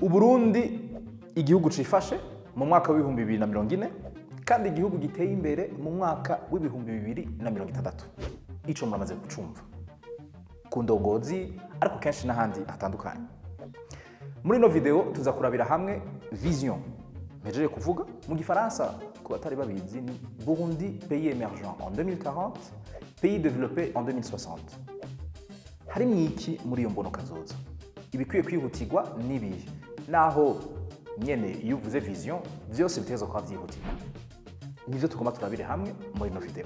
Uburundi igihugu cifashe mu mwaka w'2040 kandi igihugu giteye imbere mu mwaka w'2060. Ico muramaze gucumva ku ndongozi, ariko kenshi n'ahandi hatandukanye. Muri ino video tuza kurabira hamwe vision mpejeje kuvuga mu gifaransa, ku batari babizi ni Burundi pays émergent en 2040, pays développé en 2060. Harimwo iki muri iyo mbono kazoza? Ibikwiye kwihutirwa n'ibihe? Naho nyene iyo uvuze vision vyose bitegerezwa kuba vyihutirwa. Nivyo tugomba turabire hamwe muri ino video.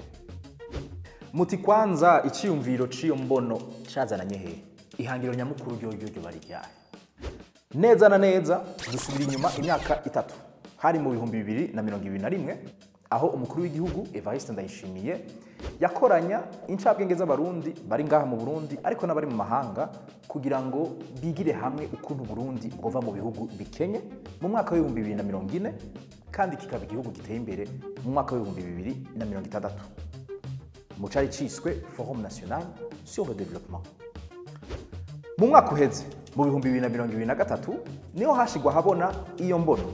Muti kwanza iciyumviro c'iyo mbono cazananye hehe? Ihangiro nyamukuru ryoryo ryoba ari ryahe? Neza na neza dusubira inyuma imyaka 3, hari mu 2021, aho umukuru w'igihugu Evariste Ndayishimiye yakoranya incabwenge z'abarundi bari ngaha mu Burundi ariko n'abari mu mahanga kugira ngo bigire hamwe ukuntu Burundi bwova mu bihugu bikenye mu mwaka w'2040 kandi kikaba igihugu giteye imbere mu mwaka w'2060, mu cari ciswe Forum National sur le Développement. Mu mwaka uheze mu 2023 niho hashigwa habona iyo mbono.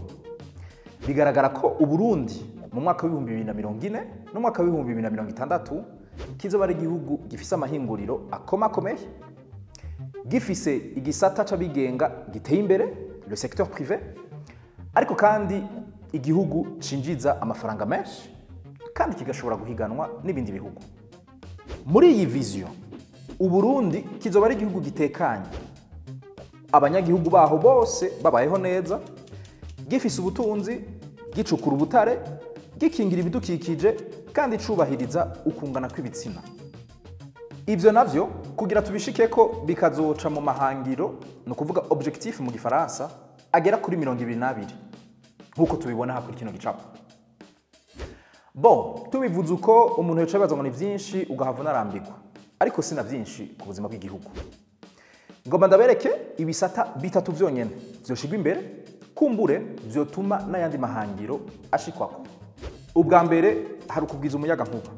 Bigaragara ko Uburundi mu mwaka w'2040 no mwaka w'2060 kizoba ari igihugu gifise amahinguriro akomakomeye, gifise igisata c'abigenga giteye imbere, le secteur privé, ariko kandi igihugu cinjiza amafaranga menshi kandi kigashobora guhiganwa n'ibindi bihugu. Muri iyi vision, Uburundi kizoba ari igihugu gitekanye, abanyagihugu baho bose babayeho neza, gifise ubutunzi, gicukura ubutare, gikingira ibidukikije kandi cubahiriza ukungana kw'ibitsina. Ivyo navyo kugira tubishikeko bikazoca mu mahangiro, ni ukuvuga objectif mu gifaransa, agera kuri 22 nkuko tubibona hakuri kino gicapo. Bon, tubivuze uko umuntu yoca abaza ngo ni vyinshi ugahava unarambirwa, ariko sina vyinshi ku buzima bw'igihugu. Ngomba ndabereke ibisata bitatu vyonyene vyoshigwa imbere, kumbure vyotuma n'ayandi mahangiro ashikwako. Ubwa mbere hari ukugwiza umuyaga nkuba.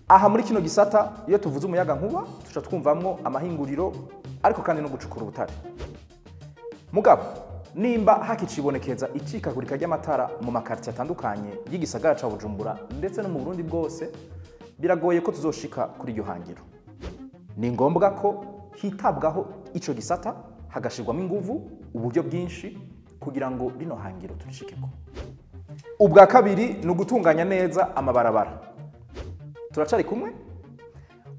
Aha muri kino gisata iyo tuvuze umuyaga nkuba tuca twumvamwo amahinguriro ariko kandi no gucukura ubutare. Mugabo nimba hakicibonekeza icikagurika ry'amatara mu makartie atandukanye y'igisagara ca Bujumbura ndetse no mu Burundi bwose, biragoye ko tuzoshika kuri iryo hangiro. Ni ngombwa ko hitabwaho ico gisata hagashirwamo inguvu uburyo bwinshi kugira ngo rino hangiro turishikeko. Ubwa kabiri ni ugutunganya neza amabarabara. Turacari kumwe?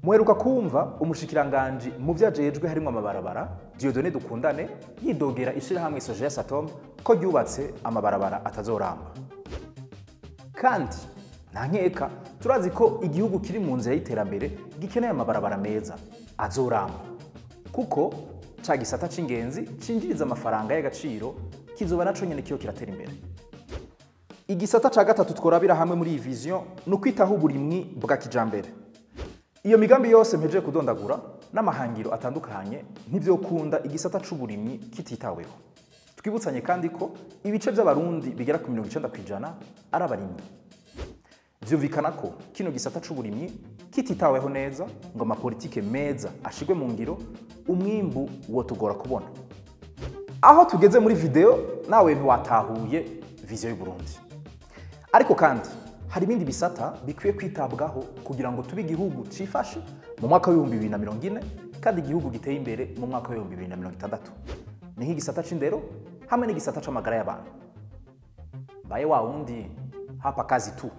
Muheruka kumva umushikiranganji mu vyajejwe harimwo amabarabara Dieudonné Dukundane yidogera ishirahamwe Sogea Atom ko ryubatse amabarabara atazoramba. Kandi nta nkeka turazi ko igihugu kiri mu nzira y'iterambere gikeneye amabarabara meza azoramba, kuko ca gisata c'ingenzi cinjiriza amafaranga y'agaciro kizoba naco nyene kiyo kiratera imbere. Igisata ca gatatu tworabira hamwe muri iyi vision ni ukwitaho uburimyi bwa kijambere. Iyo migambi yose mpejeje kudondagura n'amahangiro atandukanye ntivyokunda igisata c'uburimyi kititaweho. Twibutsanye kandi ko ibice by'abarundi bigera ku 90% ari abarimyi. Vyumvikana ko kino gisata c'uburimyi kititaweho neza ngo amapolitike meza ashigwe mu ngiro, umwimbu wotugora kubona. Aho tugeze muri video nawe ntiwatahuye vision y'u Burundi. Ariko kandi hari ibindi bisata bikwiye kwitabwaho kugira ngo tube igihugu cifashe mu mwaka w'2040 kandi igihugu giteye imbere mu mwaka w'2060. Ni nk'igisata c'indero hamwe n'igisata c'amagara y'abantu. Baye wa wundi hapa kazi tu.